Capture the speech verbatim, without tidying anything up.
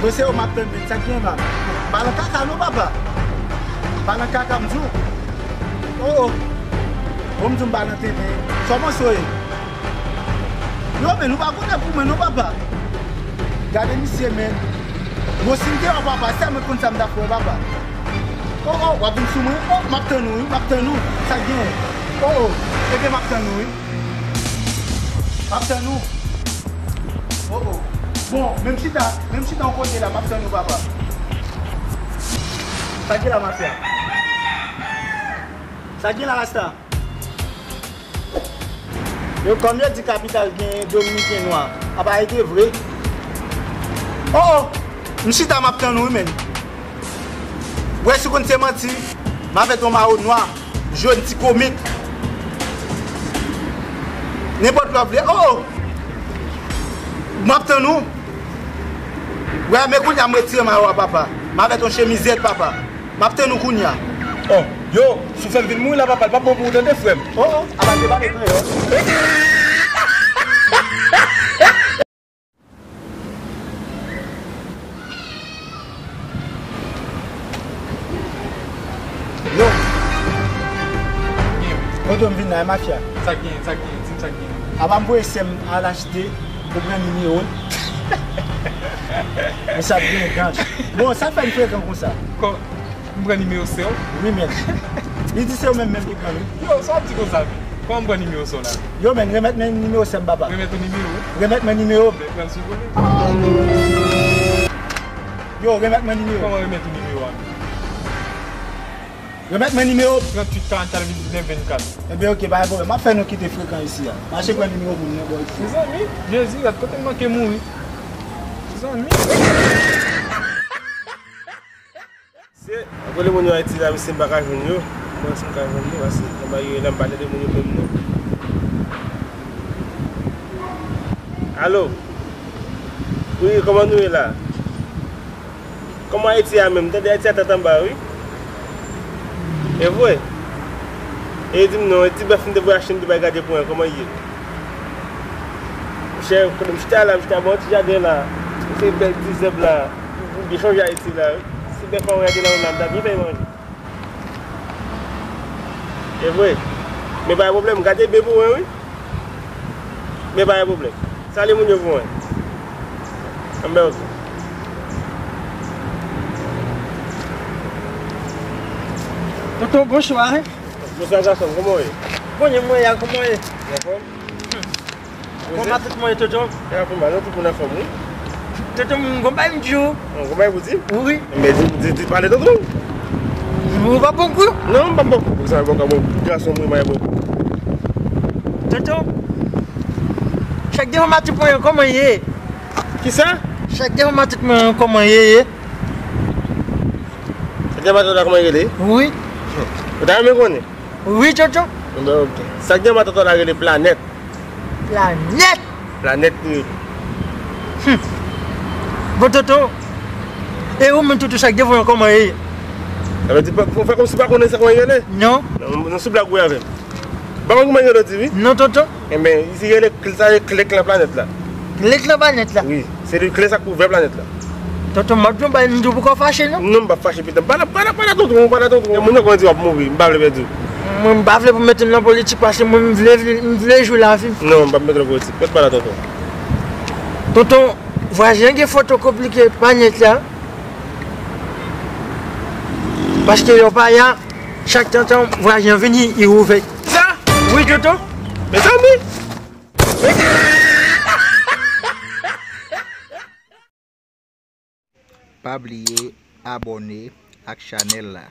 Yo, se yo m ap tann, men sa k gen la? M pa nan kaka non, papa. M pa nan kaka, m di w. O, o. O, m di w m pa nan tenten. Kòman sa w ye? Yo, men nou pa konnen pou mwen non, papa. Gade misye, men. Bon, si m te wè papa, sèlman konn sa m t ap fè, papa. O, o, w ap vin sou mwen? O, m ap tann ou, wi, m ap tann ou. Sa k gen? O, o. Ebyen, m ap tann ou, wi. M ap tann ou. O, o. Bon, menm chita, menm chita yon kote la, m ap tann ou, papa. Sa gen la, mafya? Sa gen la, rasta? Yo, kòm yo di kapital gen dominiken nwa, apa e te vre? O, o! M chita, m ap tann ou, wi, menn. Wè, si w konn se manti, m avèt yon mawo nwa, jòn, ti komik. Nenpòt lè w vle. O, o! M ap tann ou. Wè, men kounye a m retire mayo a, papa. M avèt yon chemizèt, papa. M ap tann ou kounye a. O, yo, si w fè m vin mouri la, papa, l p ap bon pou ou tande, frè m. O, o, apa te pale frè yo. Yo. Kote w m vin la, e mafya? Sa k gen, sa k gen, di m sa k gen. Apa m voye sè m al achte, ou pran nimewo l. Men sa ap gen gang. Bon, sa fè m frekan konsa. Kò, m pran nimewo sè w? Wi, men. Li di se ou menm menm ki pran li. Yo, sa w ap di konsa, men? Kòman m pran nimewo sè w la? Yo, men, remèt mwen nimewo sè m, papa. Remèt ou nimewo? Remèt mwen nimewo. Men pran sou vole. Yo, remèt mwen nimewo. Kòman remèt ou nimewo a, men? Remèt mwen nimewo. Tranntuit, karannkat, vennkat. Ebyen, oke, pa gen pwoblèm. M ap fè nou kite frekan isi a. Mache pran nimewo moun nan, bò isit. Mezanmi, Jezi, gad kote m manke mouri. Mezanmi. Se, ap rele moun yo Ayiti la, mesye, m pa ka jwenn yo. Mwen, si m ka jwenn yo, paske anba yo la, m pa tande moun yo menm non. Alo? Wi, kòman nou ye la? Kòman Ayiti a menm? Tande Ayiti a tèt anba, wi. E vre? E di m non, e ti bèf m te voye achte m te bay gade pou mwen, kòman l ye? Monchè, kote m chita la, m chita bò ti jaden la. Se bèl ti zèb la. M byen chonje Ayiti la, wi. Si bèf mwen te nan menm la, m ta byen bay manje. E vre. Men pa gen pwoblèm, gade byen pou mwen, wi. Men pa gen pwoblèm. Salye moun yo pou mwen. Anben, oke. Tonton, bonswa, hein? Bonswa, gason, kòman w ye? Kounye mwen ya, kòman w ye? Anfòm? Kòman tout moun ye, Tonton? Ya, pou mal, tout moun anfòm, wi. Tonton, m gon bagay m di w. Yon gwo bagay pou di? Wi. Men di, di, di, pale, Tonton. Ou pa bon kou? Non, m pa bon kou. Sa bon, bon, gason mwen, mwen bon. Tonton, chak devan maten pou mwen, kòman ye? Kisa? Chak devan maten pou mwen, kòman ye, ye? Chak devan maten la, kòman ye, ye? Wi. Ou ta renmen konnen? Wi, Tonton. Bon, oke. Chak devan maten la rele planèt. Planèt? Planèt li rele. Hmm. Bon, Tonton, e ou menm, Tonton, chak devan yo, kòman ye? Sa vle di, pa, fò fè kòmsi pa konnen sa kòman ye rele? Non. Non, non, sou blag ou ye avè m. Pa konn kòman yo rele di, wi? Non, Tonton. Enben, isi rele, sa rele klèk lan planèt la. Klèk lan planèt la? Wi, se li klè sa k ouvè planèt la. Tonton, m ap di w yon bagay, m di w poko fache, non? Non, m p ap fache, pitit. Pala, pala, pala, Tonton, pala, Tonton. Moun nan kòman di w ap mouri, m pa vle pèdi w. Mwen, m pa vle pou mete m nan politik, paske mwen, m vle, vle, m vle jwi lavi m. Non, m p ap mete w nan politik. Mèt pala, Tonton. Tonton, vwazen an gen foto konplike planèt la. Paske yo pa ya, chak tan tan vwazen an vini, li ouvè. Sa? Wi, Tonton. Mezanmi! Pa bliye abòne ak chanèl la.